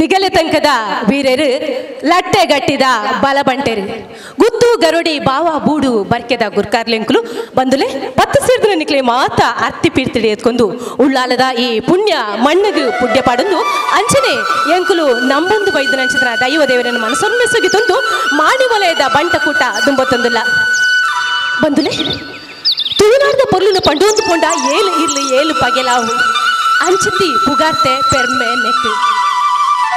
ತಿಗಲೆ ತಂಕದ ವೀರರು ಲಟ್ಟೆ ಗಟ್ಟಿದ ಬಲಬಂಟೆರು ಗುತ್ತು ಗರುಡಿ ಬಾವ ಬೂಡು ಬರ್ಕೆದ ಗುರ್ಕಾರ್ಲೆಂಕುಲು ಬಂದುಲೆ ಪತ್ತು ಸೇರಿದ ನಿಕ್ಲೆ ಮಾತ ಅರ್ತಿ ಪೀರ್ತಿಡಿ ಎತ್ಕೊಂಡು ಉಳ್ಳಾಲದ ಈ ಪುಣ್ಯ ಮಣ್ಣಿಗೆ ಪುಣ್ಯ ಪಾಡೊಂದು ಅಂಚನೆ ಎಂಕುಲು ನಂಬೊಂದು ಬೈದನಂಚಿನ ದೈವ ದೇವರನ್ನು ಮನಸ್ಸೊಮ್ಮೆ ಸುಗಿತೊಂದು ಮಾಣಿ ವಲಯದ ಬಂಟಕೂಟ ದುಂಬತ್ತೊಂದಿಲ್ಲ ಬಂದುಲೆ ತುಳುನಾಡದ ಪೊರ್ಲುನ ಪಂಡೊಂದು ಪೊಂಡ ಏಳು ಇರ್ಲಿ ಏಳು ಪಗೆಲಾವು ಅಂಚಿತಿ ಪುಗಾರ್ತೆ ಪೆರ್ಮೆ ನೆಟ್ಟು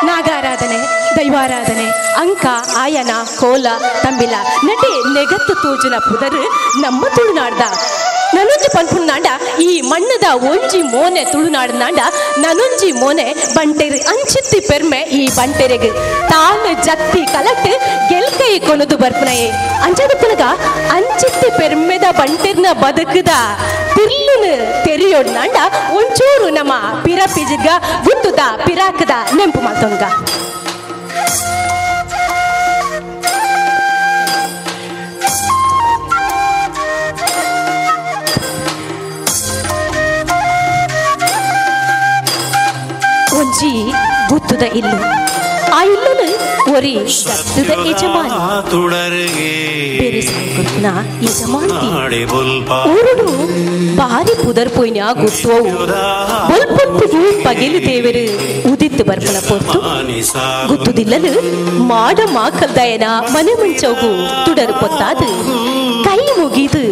ನಾಗಾರಾಧನೆ ದೈವಾರಾಧನೆ ಅಂಕ ಆಯನ ಕೋಲ ತಂಬಿಲ ನಟೆ ನೆಗತ್ತು ತೋಜುನ ಪುದರು ನಮ್ಮ ತುಳುನಾಡ್ದ ನನೊಂಜಿ ಪನ್ಪುನಾಂಡ ಈ ಮಣ್ಣದ ಒಂಜಿ ಮೋನೆ ತುಳುನಾಡನಾಂಡ ನನೊಂಜಿ ಮೋನೆ ಬಂಟೆರು ಅಂಚಿತ್ತಿ ಪೆರ್ಮೆ ಈ ಬಂಟೆರೆಗ್ ತಾನು ಜತ್ತಿ ಕಲಟ್ ಗೆಲ್ಕೈ ಕೊನದು ಬರ್ಪುನಯೇ ಅಂಚದ ಪುನಗ ಅಂಚಿತ್ತಿ ಪೆರ್ಮೆದ ಬಂಟೆರ್ನ ಬದುಕದ ತಿರ್ಲುನು ತೆರಿಯೋಡ್ನಾಂಡ ಒಂಚೂರು ನಮ್ಮ ಪಿರಪಿಜಿಗ ಗುತ್ತುದ ಪಿರಾಕದ ನೆಂಪು ಮಾತೊಂಗ. ಒಂಜಿ ಗುತ್ತುದ ಇಲ್ಲು ಆ ಇಲ್ಲನು ಒರಿ ಗತ್ತದ ಯಜಮಾನಿ ಬೆರೆಸಾಯ್ಕೊತ್ನ ಯಜಮಾನ್ತಿ ಊರುಡು ಬಾರಿ ಪುದರ್ ಪೋಯಿನ ಗುತ್ತುವವು ಬೊಲ್ಪೊತ್ತಿಗೆ ಪಗೆಲು ದೇವರು ಉದಿತ್ತು ಬರ್ಪನ ಪೊರ್ತು ಗುತ್ತುದಿಲ್ಲಲು ಮಾಡ ಮಾಕಲ್ದಯನ ಮನೆ ಮುಂಚೋಗು ತುಡರು ಪೊತ್ತಾದು ಕೈ ಮುಗಿದು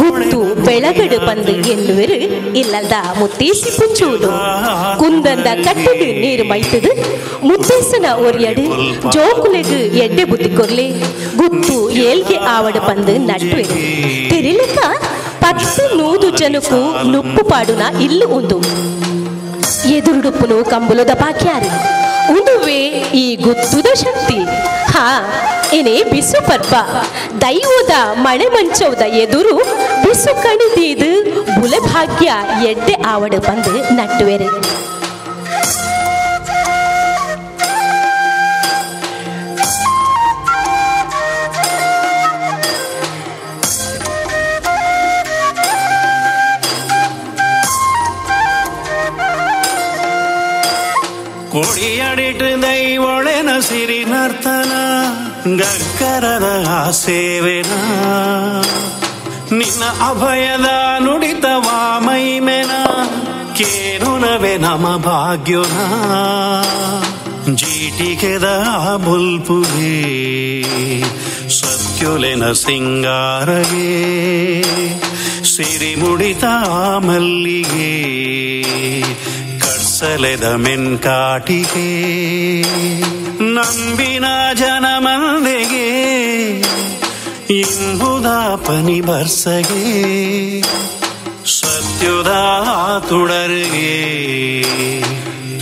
ಗುತ್ತು ಬೆಳಗಡು ಬಂದು ಎನ್ನುವರು ಇಲ್ಲಲ್ದ ಮುತ್ತೇಸಿ ಪುಂಚೂಲು ಕುಂದಂದ ಕಟ್ಟಿಗೆ ನೀರು ಮೈತದು ಮುತ್ತೇಸನ ಒರಿಯಡು ಜೋಕುಲೆಗು ಎಡ್ಡೆ ಬುದ್ಧಿ ಕೊರ್ಲಿ ಗುತ್ತು ಏಳ್ಗೆ ಆವಡು ಬಂದು ನಟ್ಟುವೆ ತಿರಿಲಕ 100 ಜನಕ್ಕೂ ನುಪ್ಪು ಪಾಡುನ ಇಲ್ಲು ಉಂದು ಎದುರುಡುಪ್ಪುನು ಕಂಬುಲದ ಬಾಕ್ಯಾರು ಉಂದುವೆ ಈ ಗುತ್ತುದ ಶಕ್ತಿ ಹಾ ಏನೇ ಬಿಸು ಪರ್ಬ ದೈವದ ಮಳೆ ಮಂಚೌದ ಎದುರು ಬಿಸು ಕಣಿದೀದು ಬುಲೆ ಭಾಗ್ಯ ಎಡ್ಡೆ ಆವಡು ಬಂದು ನಟ್ಟುವೆರು. ಕೊಡಿಯಡಿಟ್ಟು ದೈವೊಳೆನ ಸಿರಿ ನರ್ತನ ಗಗ್ಗರದ ಸೇವೆನ ನಿನ್ನ ಅಭಯದ ನುಡಿತವಾ ಮೈಮೆನ ಕೇನುನವೆ ನಮ ಭಾಗ್ಯೋನ ಜೀಟಿಗೆದ ಬುಲ್ಪುಗೆ ಸತ್ಯುಲೆನ ಸಿಂಗಾರಗೆ ಸಿರಿಮುಡಿತ ಮಲ್ಲಿಗೆ ಕಡ್ಸಲೆದ ಮೆನ್ಕಾಟಿಗೆ ನಂಬಿನ ಜನಮಂದೆಗೆ ಇಂಬುದ ಪನಿ ಬರ್ಸಗೆ ಸತ್ಯುದ ತುಡರ್ಗೆ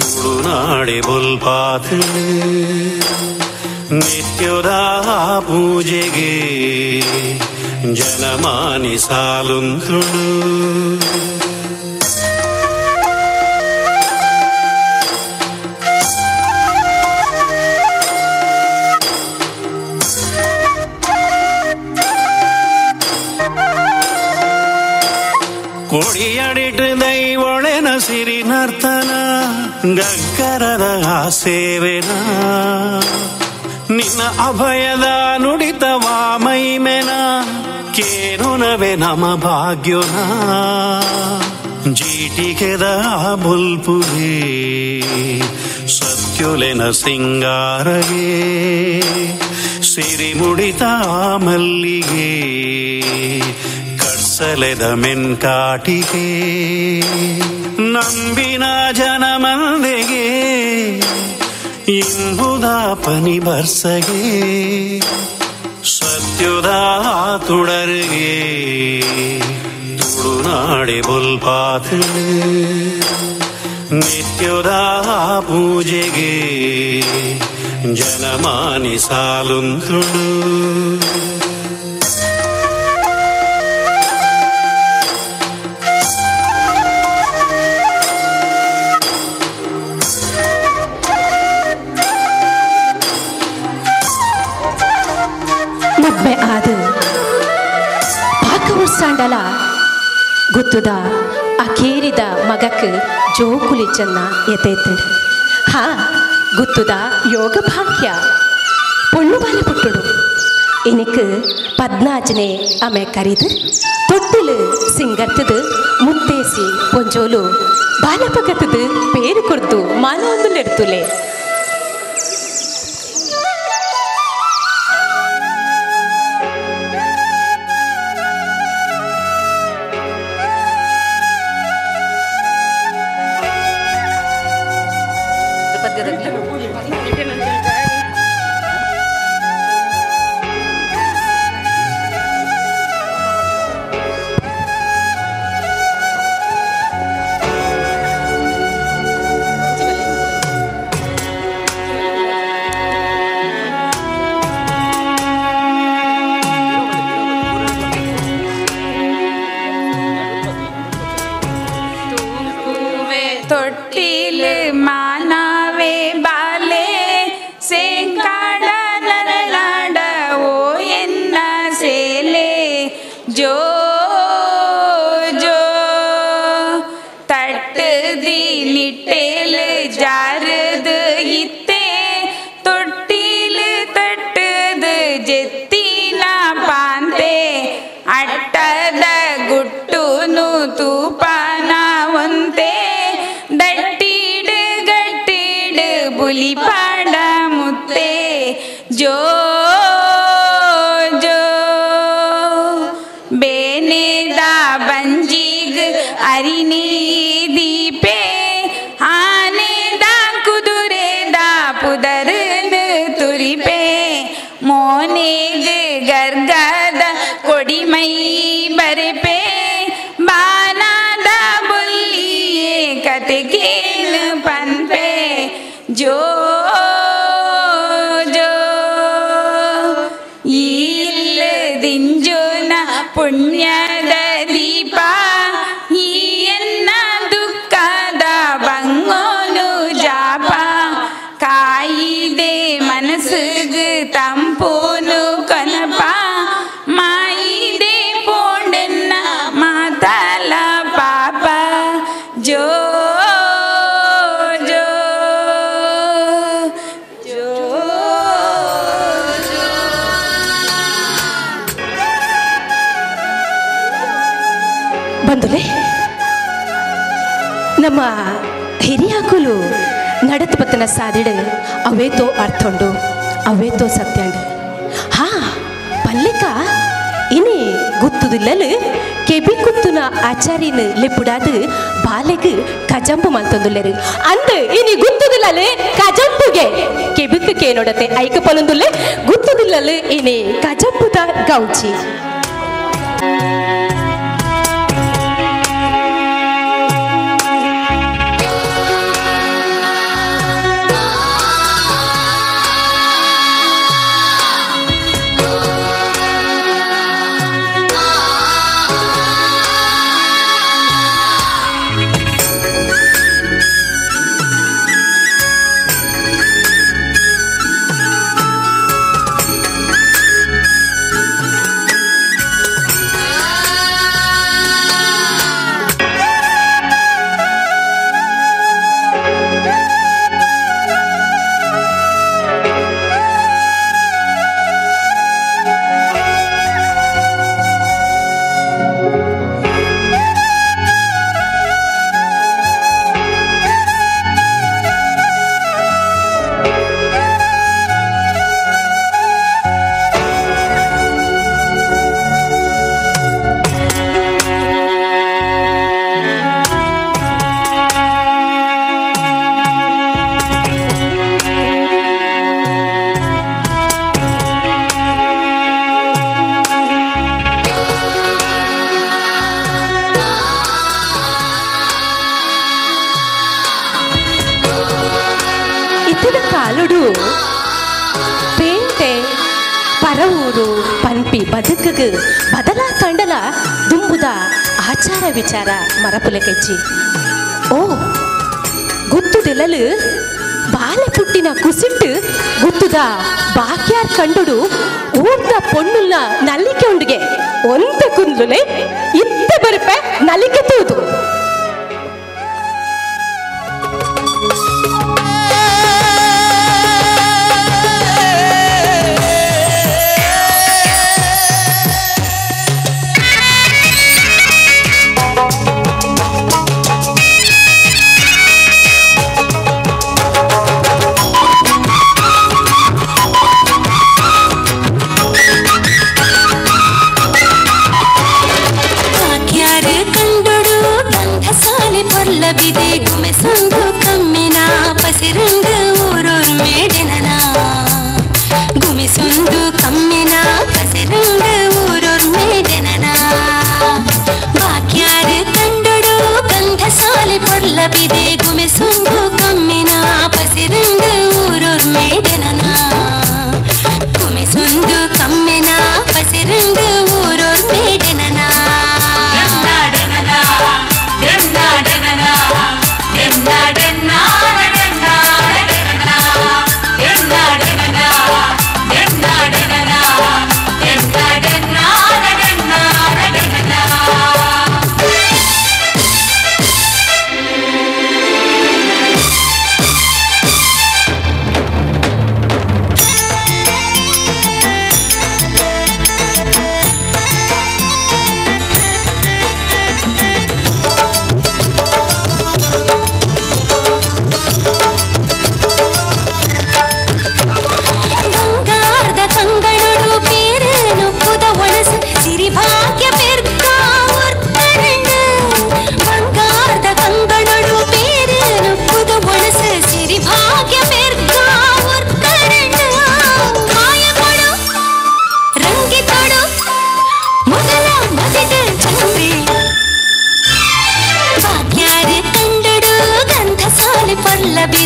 ತುಳುನಾಡೆ ಬುಲ್ಪಾತ್ ನಿತ್ಯದ ಪೂಜೆಗೆ ಜನಮಾನಿ ಸಾಲುಂತುಳು. ಕೊಡಿಯಡಿಟ್ಟು ದೈವೊಳೆನ ಸಿರಿ ನರ್ತನ ಗಗ್ಗರದ ಸೇವೆನ ನಿನ್ನ ಅಭಯದ ನುಡಿತವಾ ಮೈಮೆನ ಕೇನುನವೆ ನಮ ಭಾಗ್ಯೋನ ಜೀಟಿಗೆದ ಬುಲ್ಪುಗೆ ಸತ್ಯುಲೆನ ಸಿಂಗಾರಗೆ ಸಿರಿಮುಡಿತ ಮಲ್ಲಿಗೆ ಕಡ್ಸಲೆದ ಮೆನ್ಕಾಟಿಗೆ ನಂಬಿನ ಜನಮಂದೆಗೆ ಇಂಬುದ ಪನಿ ಬರ್ಸಗೆ ಸತ್ಯುದ ತುಡರ್ಗೆ ತುಳುನಾಡೆ ಬುಲ್ಪಾತ್ ನಿತ್ಯದ ಪೂಜೆಗೆ ಜನಮಾನಿ ಸಾಲುಂತುಳು. ಮದ್ಮೆ ಆದ ಪಾಕ ಉರ್ಸಾಂಡಲ ಗುತ್ತುದ ಅಕೇರಿದ ಮಗಕ್ ಜೋಕುಲಿ ಚೆನ್ನ ಎತೈತರು. ಹಾ ಗುತ್ತುದ ಯೋಗ ಭಾಗ್ಯ ಪೊಣ್ಣು ಬಾಲೆ ಪುಟ್ಟುಡು ಇನಿಕ್ ಪದ್ನಾಜನೆ ಆಮೆ ಕರಿದು ತೊಟ್ಟಿಲು ಸಿಂಗರ್ತದು ಮುತ್ತೇಸಿ ಪೊಂಜೋಲು ಬಾಲಪಗತದು ಪೇರು ಕೊಡ್ತು ಮಾನವೊಂದು ನೆಡ್ತುಲೆ. ಬಂದುಲೆ ನಮ್ಮ ಹಿರಿಯಾಕುಲು ನಡತ್ ಪತ್ತನ ಸಾದಿಡು ಅವೇತೋ ಅರ್ಥಂಡು ಅವೇತೋ ಸತ್ಯಂಡು. ಹಾ ಪಲ್ಲಿಕ ಇನಿ ಗುತ್ತುದಿಲ್ಲಲು ಕೆಬಿ ಕುತ್ತುನ ಆಚಾರಿನ ಲೆಪ್ಪುಡಾದು ಬಾಲೆಗ್ ಕಜಂಬು ಮಲ್ತೊಂದುಲ್ಲೆರು ಅಂದ್ ಇನಿ ಗುತ್ತುದಿಲ್ಲಲು ಕಜಂಬುಗೆ ಕೆಬಿಕ್ ಕೇನೊಡತೆ ಐಕ ಪಲೊಂದುಲ್ಲೆ ಗುತ್ತುದಿಲ್ಲಲು ಇನಿ ಕಜಂಬುದ ಗೌಚಿ. ಪೇಂಟೆ ಪರವೂರು ಪನ್ಪಿ ಬದುಕುಗು ಬದಲ ಕಂಡಲ ದುಂಬುದ ಆಚಾರ ವಿಚಾರ ಮರಪುಲೆ ಕೆಚ್ಚಿ. ಓ ಗುತ್ತುದೆಲ್ಲಲು ಬಾಲೆ ಪುಟ್ಟಿನ ಕುಸಿಟ್ಟು ಗುತ್ತುದ ಬಾಕ್ಯಾರ್ ಕಂಡುಡು ಊರ್ದ ಪೊಣ್ಣುಲ್ಲ ನಲ್ಲಿಕೆ ಉಂಡುಗೆ ಒಂದ ಕುಂದ್ಲುಲೆ ಇತ್ತ ಬರುಪೆ ನಲಿಕೆ ತೂದು. ಆ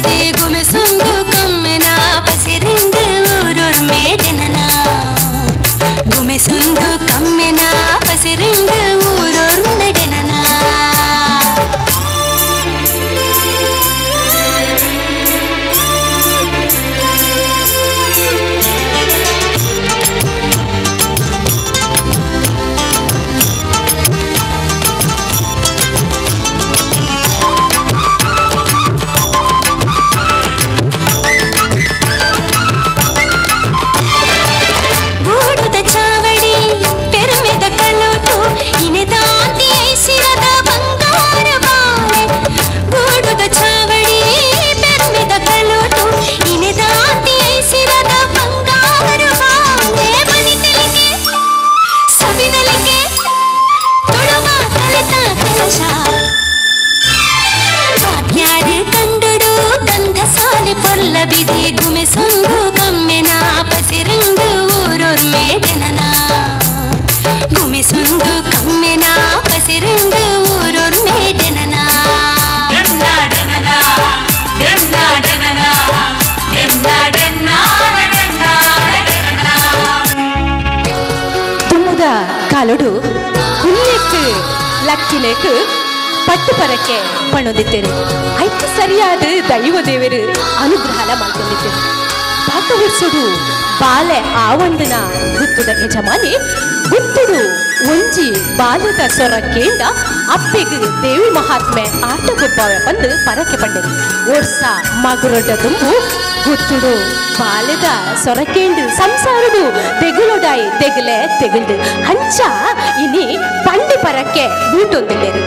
ಬಿದೆ ಗುಮೆಸುಂದು ಕಮ್ಮೆನ ಪಸಿರಿಂದು ಊರೊರ್ಮೆ ಜನನ ಗುಮೆಸುಂದು ಕಮ್ಮೆನ ಪಸಿರಿಂದು ಊರೊರ್ಮೆ ಜನನ. ಬಿದೆ ಗುಮೆಸುಂದು ಕಮ್ಮೆನ ಪಸಿರಂದು ಊರೊರ್ಮೆ ಜನನ ಗುಮೆಸುಂದು ಕಮ್ಮೆನ ಪಸಿರಂದು ಊರೊರ್ಮೆ ಜನನ. ತುಮ್ಮದ ಕಾಲೊಡು ಹುಲ್ಲೆಕ್ಕು ಲಕ್ಕಿಲೆಕ್ಕು ಪಟ್ಟು ಪರಕ್ಕೆ ಪಣ್ಣೊಂದಿತ್ತೇನೆ ಐಕ್ ಸರಿಯಾದ ದೈವ ದೇವರು ಅನುಗ್ರಹಲ ಮಾಡ್ಕೊಂಡಿದ್ದೇನೆ. ಪಾಕವರ್ಸುಡು ಬಾಲೆ ಆವಂದನ ಗುತ್ತದ ಯಜಮಾನಿ ಗುತ್ತುಡು ಒಂಜಿ ಬಾಲದ ಸೊರಕೆಯಿಂದ ಅಪ್ಪೆಗೆ ದೇವಿ ಮಹಾತ್ಮೆ ಆಟ ಗೊಬ್ಬಾವೆ ಬಂದು ಪರಕ್ಕೆ ಪಂಡೆರು. ವರ್ಷ ಮಗುರೊಡ್ಡ ತುಂಬು ಗುತ್ತುಡು ಬಾಲೆದ ಸೊರಕೆಂಡು ಸಂಸಾರಡು ತೆಗುಲೊಡಾಯಿ ತೆಗಲೆ ತೆಗಲ್ದು ಹಂಚ ಇನಿ ಪಂಡಿ ಪರಕ್ಕೆ ಬೂಟೊಂದಿಲ್ಲೇರು.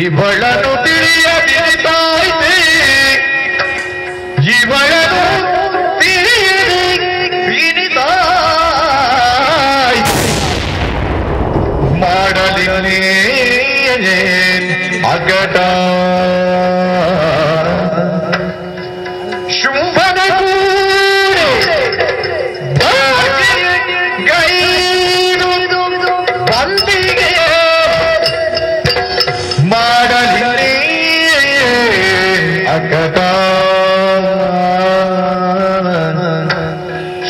ಇವಳನು ತಿಳಿಯದಿದ್ದಾಯ್ತೆ, ಇವಳನು ತಿಳಿದಾಯ್ತೆ, ಮಾಡಲಿನೇ ಅಗಟ ಶುಂಭನ ಕೂಡೆ ಗೈರು ಬಂದಿಗೆ ಮಾಡಲಿನೇ ಅಗಟ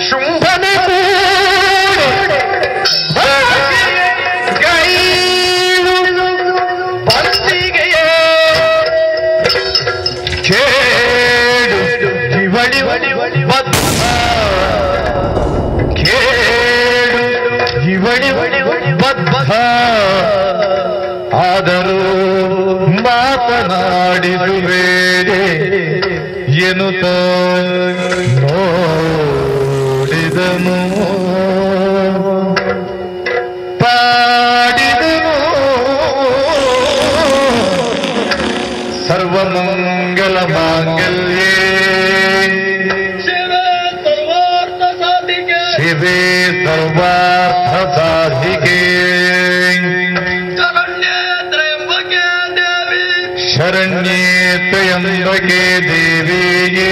ಶುಂಭನ ಕೂಡೆ ಗೈರು ಬಂದಿಗೆ ಕೇಡು ಇವಳಿ ಬದ್ಧ ಕೇಡು ಇವಳಿ ಬದ್ಧ ಆದರೂ ಮಾತನಾಡಿದುವೆ ಎನ್ನುತ್ತ ನೋಡಿದನು ಪಾಡಿದನು ಸರ್ವಮಂಗಲ ಮಾಂಗಲ್ಯೇ ಶಿವೆ ಸರ್ವಾರ್ಥ ಸಾಧಿಕೆ ಶರಣ್ಯೇ ತ್ರ್ಯಂಬಕೆ ದೇವಿಯೇ.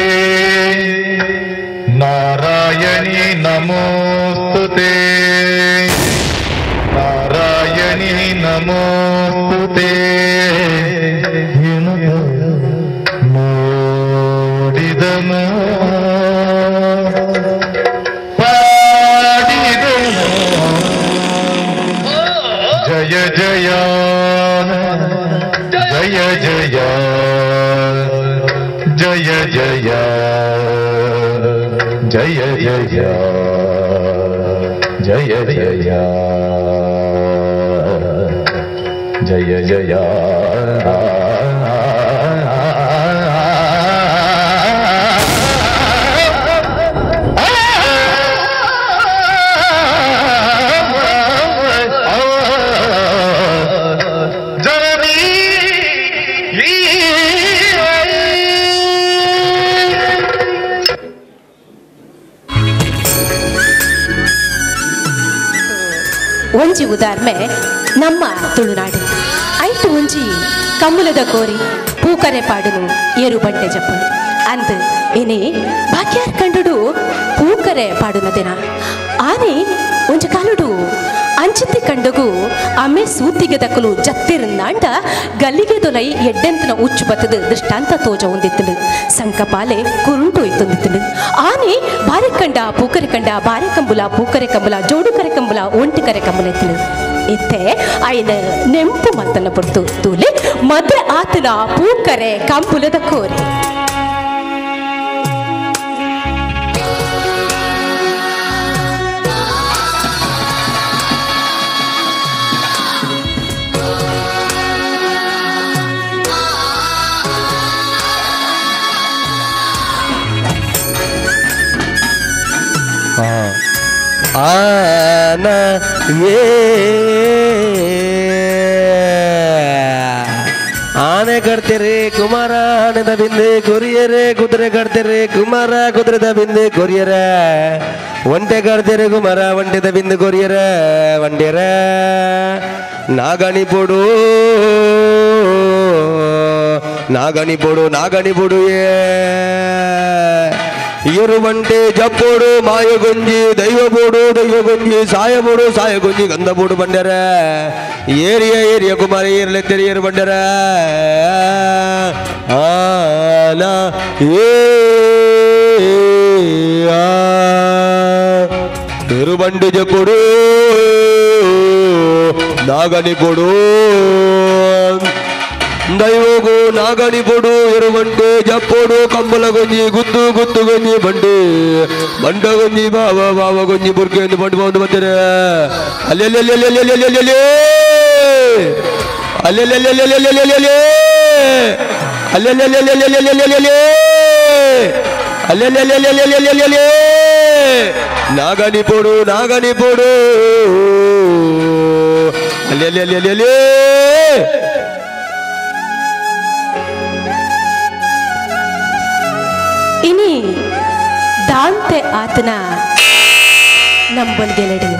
ನಾರಾಯಣಿ ನಮೋಸ್ತುತೇ ನಾರಾಯಣಿ ನಮೋಸ್ತುತೇ. ನೋಡಿದನು ಪಾಡಿದನು ಜಯ ಜಯ ಜಯ ಜಯ ಜಯ ಜಯ ಜಯ ಜಯ ಜಯ ಜಯ ಜಯ ಜಯ. ಒಂಜಿ ಉದಾರ್ಮೆ ನಮ್ಮ ತುಳುನಾಡು ಐಟು ಒಂಜಿ ಕಮ್ಮುಲದ ಕೋರಿ ಪೂಕರೆ ಪಾಡುನು ಏರು ಬಂಟೆ ಜಪ್ಪನು ಅಂದ್ ಏನೇ ಬಾಕ್ಯಾರ್ ಕಂಡುಡು ಪೂಕರೆ ಪಾಡುನ ದಿನ ಆನೆ ಒಂಜಿ ಕಾಲುಡು ಅಂಚಿತಿ ಕಂಡಗು ಆಮೆ ಸೂತಿಗೆ ದಕ್ಕಲು ಜತ್ತಿರುಂದಾಂಡ ಗಲ್ಲಿಗೆ ದೊಲೈ ಎಡ್ಡೆಂತನ ಉಚ್ಚು ಬತ್ತದ ದೃಷ್ಟಾಂತ ತೋಜ ಹೊಂದಿತ್ತಳು ಸಂಕಪಾಲೆ ಕುರುಂಟು ಇತ್ತೊಂದಿತ್ತಳು ಆನೆ ಬಾರೆ ಕಂಡ ಪೂಕರೆ ಕಂಡ ಬಾರೆ ಕಂಬುಲ ಪೂಕರೆ ಕಂಬುಲ ಜೋಡು ಕರೆ ಕಂಬುಲ ಒಂಟಿ ಕರೆ ಕಂಬುಲ ಎತ್ತಳು ಇತ್ತೆ ಆಯ್ನ ನೆಂಪು ಮತ್ತನ ಪೊರ್ತು ತೂಲೆ ಮದೆ ಆತನ ಪೂಕರೆ ಕಂಬುಲದ ಕೋರೆ. ಆನ ಏ ಆನೆ ಕಟ್ತೀರಿ ಕುಮಾರ ಆನೆದ ಬಿಂದೆ ಕೊರಿಯರೆ, ಕುದುರೆ ಕಟ್ತೀರಿ ಕುಮಾರ ಕುದುರೆದ ಬಿಂದೆ ಕೊರಿಯರೆ, ಒಂಟೆ ಕಟ್ತೀರಿ ಕುಮಾರ ಒಂಟೆದ ಬಿಂದು ಕೊರಿಯರೆ ಒಂಟೆರ ನಾಗಣಿ ಪೊಡು ನಾಗಣಿ ಪೊಡು ನಾಗಣಿ ಪೊಡು ಏ ಇರುವಂಟೆ ಜಪ್ಪೋಡು ಮಾಯಗೊಂಜಿ ದೈವಬೋಡು ದೈವಗೊಂಜಿ ಸಾಯಬೋಡು ಸಾಯಗೊಂಜಿ ಗಂಧಬೋಡು ಬಂಡರ ಏರಿಯ ಏರಿಯ ಕುಮಾರ ಏರ್ಲೆ ತೆರಿಯರು ಬಂಡರ ಆನ ಏ ತಿರುబండి ಜಪ್ಪೋಡು ನಾಗಣಿ ಕೊಡು ದೈವಗು ನಾಗಣಿ ಪೊಡು ಎರುವಂಟೆ ಜಪ್ಪೋಡು ಕಂಬಲ ಗೊಂಜಿ ಗುತ್ತು ಗುತ್ತು ಗೊಂಜಿ ಬಂಡೆ ಬಂಡ ಗೊಂಜಿ ಬಾವ ಬಾವ ಗೊಂಜಿ ಬುರ್ಕೆ ಎಂದು ಬಂಡು ಬಂದು ಬರ್ತಾರೆ. ಅಲ್ಲೆಲ್ಲೆಲ್ಲೆಲ್ಲೆಲ್ಲೆಲ್ಲೆಲ್ಲೆಲ್ಲೆ ಅಲ್ಲೆಲ್ಲೆಲ್ಲೆಲ್ಲೆಲ್ಲೆಲ್ಲೆಲ್ಲೆ ಅಲ್ಲೆಲ್ಲೆಲ್ಲೆಲ್ಲೆಲ್ಲೆಲ್ಲೆಲ್ಲೆ ಅಲ್ಲೆಲ್ಲೆಲ್ಲೆಲ್ಲೆಲ್ಲೆಲ್ಲೆಲ್ಲೆ ನಾಗಣಿ ಪೊಡು ನಾಗಣಿ ಪೊಡು ಅಲ್ಲೆಲ್ಲೆಲ್ಲೆಲ್ಲೆಲ್ಲೆ. ಇನಿ ದಾಂತೆ ಆತನ ನಂಬಲ್ಗೆಲೆಡು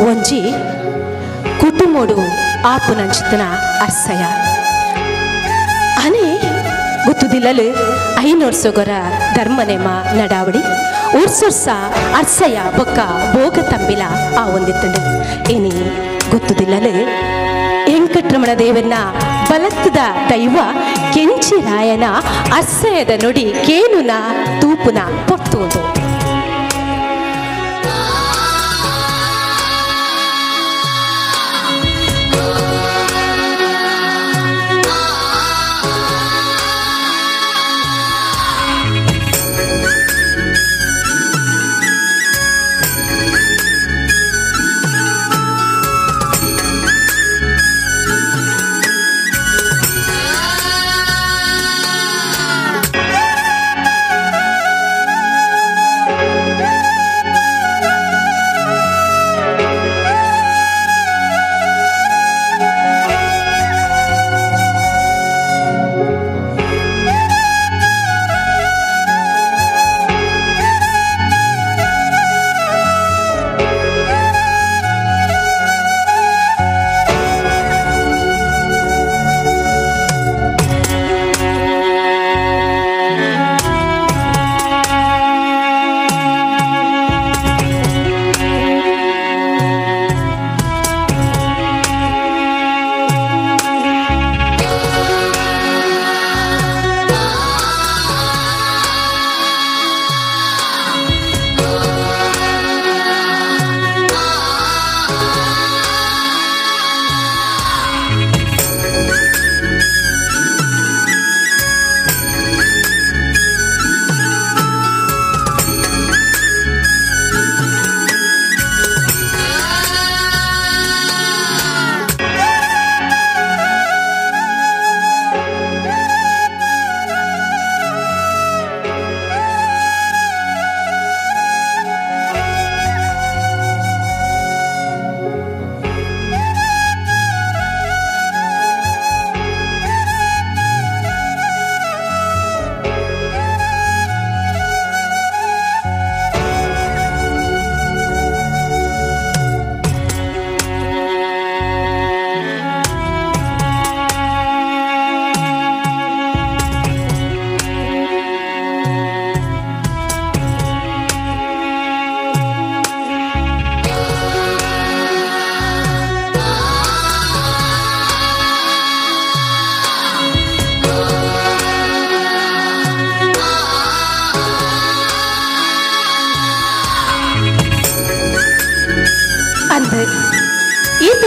ಒಂಜಿ ಕುಟುಂಬಡು ಆಪುನಂಚಿತನ ಅರ್ಸಯ ಅನೆ ಗೊತ್ತುದಿಲ್ಲಲು ಐನೋರ್ಸೊಗರ ಧರ್ಮನೇಮ ನಡಾವಡಿ ಉರ್ಸೊರ್ಸ ಅರ್ಸಯ ಬೊಕ್ಕ ಭೋಗ ತಂಬಿಲ ಆ ಒಂದಿತ್ತಂಡು. ಇನಿ ಗೊತ್ತುದಿಲ್ಲಲು ವೆಂಕಟರಮಣ ದೇವನ್ನ ಬಲತ್ತದ ದೈವ ಕೆಂಚಿರಾಯನ ಅರ್ಸಯದ ನುಡಿ ಕೇನುನ ತೂಪುನ ಪೊರ್ತುವುದು.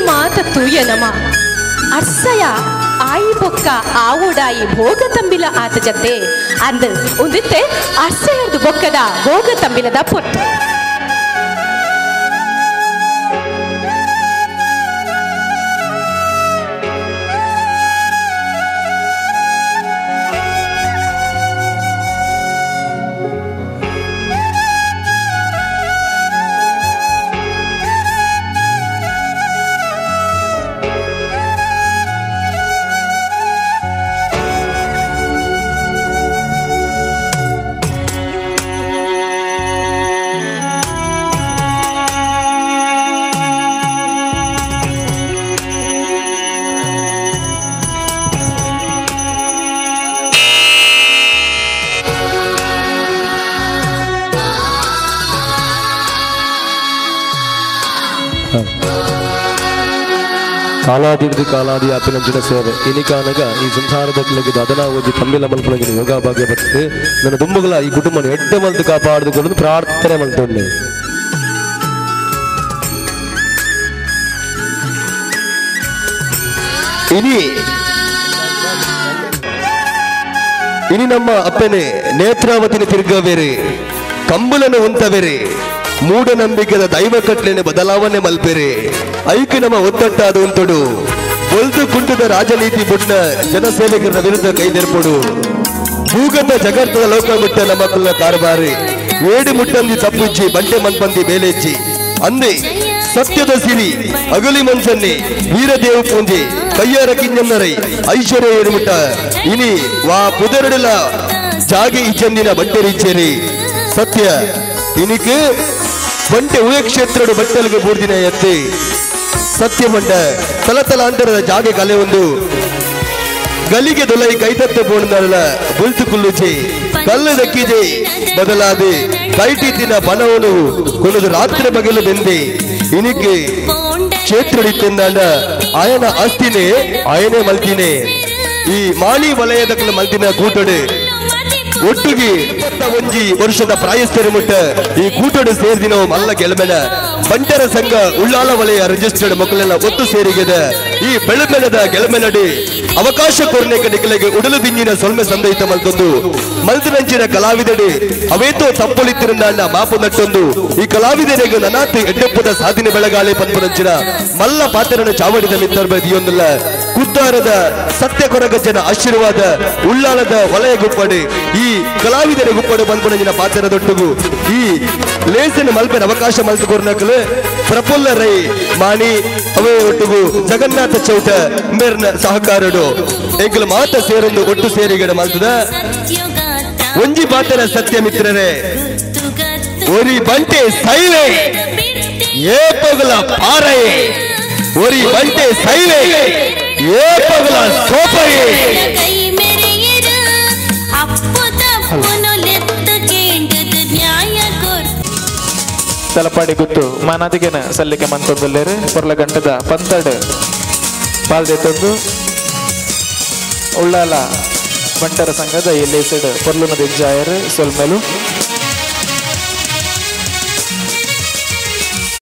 ಮಾತ ತೂಯ ನಮ ಅರ್ಸಯ ಆಯಿ ಬೊಕ್ಕ ಆವುಡಾಯಿ ಭೋಗ ತಂಬಿಲ ಆತ ಜತೆ ಅಂದ್ ಒಂದಿತ್ತೆ ಅರ್ಸಯರ್ದು ಬೊಕ್ಕದ ಭೋಗ ತಂಬಿಲದ ಪೊಟ್ಟು. ಕಾಲಾದಿಡ್ದು ಕಾಲಾದಿ ಆಪಿನಂಚಿನ ಸೇವೆ ಇನಿಕಾನಗ ಈ ಸಂಸಾರದ ಅದನ ಓದಿ ತಂಬಿಲ ಮಲ್ಪನಂಚಿನ ಯೋಗ ಭಾಗ್ಯ ಬರ್ತದೆ. ನನ್ನ ದುಂಬುಗಳ ಈ ಕುಟುಂಬನ ಎಡ್ಡೆ ಮಲ್ತು ಕಾಪಾಡಿದುಕೊಂಡು ಪ್ರಾರ್ಥನೆ ಮಲ್ತೊಂಡೆ. ಇನಿ ಇನಿ ನಮ್ಮ ಅಪ್ಪನೆ ನೇತ್ರಾವತಿನ ತಿರ್ಗಬೇರೆ ಕಂಬುಲನ ಉಂತಬೇರೆ ಮೂಢನಂಬಿಕೆದ ದೈವ ಕಟ್ಲೆನೆ ಬದಲಾವಣೆ ಮಲ್ಪೆರೆ ಐಕೆ ನಮ್ಮ ಒತ್ತಟ್ಟಾದ ಉಂಟುಡು ಒಲ್ದು ಕುಂಟದ ರಾಜನೀತಿ ಬುಟ್ನ ಜನಸೇವಕರ ವಿರುದ್ಧ ಕೈದೆರ್ಪೊಡು ಭೂಗತ ಜಗತ್ತದ ಲೋಕ ಮುಟ್ಟ ನಮ್ಮ ಕುಲ ಕಾರಬಾರಿ ಏಡು ಮುಟ್ಟಂದಿ ತಪ್ಪುಜ್ಜಿ ಬಂಟೆ ಮನ್ಪಂದಿ ಬೇಲೆಜ್ಜಿ ಅಂದೆ ಸತ್ಯದ ಸಿರಿ ಅಗಲಿ ಮನ್ಸನ್ನೆ ವೀರದೇವ ಪೂಂಜೆ ಕಯ್ಯಾರ ಕಿಂಜನ್ನರೈ ಐಶ್ವರ್ಯ ಏರುಮುಟ್ಟ ಇನಿ ವಾ ಪುದರಡಿಲ ಜಾಗೆ ಇಚ್ಚಂದಿನ ಬಂಟೆರಿಚ್ಚೇರಿ ಸತ್ಯ ಇನಿಕ್ ಬಂಟೆ ಉಯ ಕ್ಷೇತ್ರಡು ಬಟ್ಟಲಿಗೆ ಬೂರ್ದಿನ ಎತ್ತಿ ಸತ್ಯ ಬಂಟ ತಲತಲಾಂತರದ ಜಾಗೆ ಕಲೆ ಒಂದು ಗಲಿಗೆ ದೊಲೈ ಕೈತತ್ತೆ ಪೋಣದಲ್ಲ ಬುಲ್ತು ಕುಲ್ಲುಚಿ ಕಲ್ಲು ದಕ್ಕಿದೆ ಬದಲಾದೆ ಕೈಟಿತ್ತಿನ ಬನವನು ಕೊನದು ರಾತ್ರಿ ಬಗೆಲು ಬೆಂದೆ ಇನಿಕ್ಕೆ ಕ್ಷೇತ್ರಡಿತ್ತೆಂದಾಂಡ ಆಯನ ಆಸ್ತಿನೇ ಆಯನೇ ಮಲ್ತಿನೇ ಈ ಮಾಣಿ ವಲಯದ ಮಲ್ತಿನ ಕೂಟಡೆ ಒಟ್ಟಿಗೆ 21 ವರ್ಷದ ಪ್ರಾಯಸ್ಥರು ಮುಟ್ಟ ಈ ಕೂಟಡು ಸೇರ್ದಿನ ಮಲ್ಲ ಗೆಲಮೆನ ಬಂಟರ ಸಂಘ ಉಳ್ಳಾಲ ವಲಯ ರಿಜಿಸ್ಟರ್ಡ್ ಮಕ್ಕಳೆಲ್ಲ ಒತ್ತು ಸೇರಿಗೆದ ಈ ಬೆಳಮೆನದ ಗೆಲಮೆನಡಿ ಅವಕಾಶ ಕೊರ್ನೆ ಕಡಿಕಲೆಗೆ ಉಡಲು ದಿಂಜಿನ ಸೊಲ್ಮೆ ಸಂದಯಿತ ಮಲ್ತೊಂದು ಮಲ್ತನಂಚಿನ ಕಲಾವಿದಡಿ ಅವೇತೋ ತಪ್ಪೊಲಿತ್ತಿರಂದ ಮಾಪು ನಟ್ಟೊಂದು ಈ ಕಲಾವಿದರಿಗೆ ನನಾತಿ ಎಡ್ಡೆಪ್ಪದ ಸಾಧನೆ ಬೆಳಗಾಳಿ ಪನ್ಪುನಂಚಿನ ಮಲ್ಲ ಪಾತ್ರನ ಚಾವಡಿದ ಮಿತ್ತರ್ಬದಿಯೊಂದಲ್ಲ ಕುತ್ತಾರದ ಸತ್ಯ ಕೊರಗಜ್ಜನ ಆಶೀರ್ವಾದ ಉಳ್ಳಾಲದ ವಲಯ ಗುಪ್ಪಡಿ ಈ ಕಲಾವಿದರ ಗುಪ್ಪಡು ಬಂದ್ಕೊಂಡಿನ ಪಾತ್ರದೊಟ್ಟುಗು ಈ ಲೇಸನ ಮಲ್ಪೆನ ಅವಕಾಶ ಮಲ್ತುಕೊರ್ನಕಲು ಪ್ರಫುಲ್ಲ ರೈ ಮಾಣಿ ಅವೇ ಒಟ್ಟುಗು ಜಗನ್ನಾಥ ಚೌಟ ಮೇರ್ನ ಸಹಕಾರಡು ಎಂಕಲು ಮಾತ ಸೇರೊಂದು ಒಟ್ಟು ಸೇರಿಗಡ ಮಲ್ತದ ಒಂಜಿ ಪಾತ್ರ ಸತ್ಯ ಮಿತ್ರರೇ ಒರಿ ಬಂಟೆ ಸೈವೆ ಏಪಗಲ ಪಾರಯೇ ಒರಿ ಬಂಟೆ ಸೈವೆ ಏಪಗಲ ಸೋಪಯೇ. ತಲಪಾಡಿ ಗುತ್ತು ಮಾನಾದಿಗೆನ ಸಲ್ಲಿಕೆ ಮಂತೊಂದುಲ್ಲೇರು ಪೊರ್ಲ ಗಂಟದ ಪಂತಡು ಪಾಲ್ದೆತ್ತೊಂದು ಉಳ್ಳಾಲ ಬಂಟರ ಸಂಘದ ಎಲ್ಲೇಸೆಡ್ ಪೊರ್ಲುನದ ಜಾಯರು ಸೊಲ್ಮೆಲು.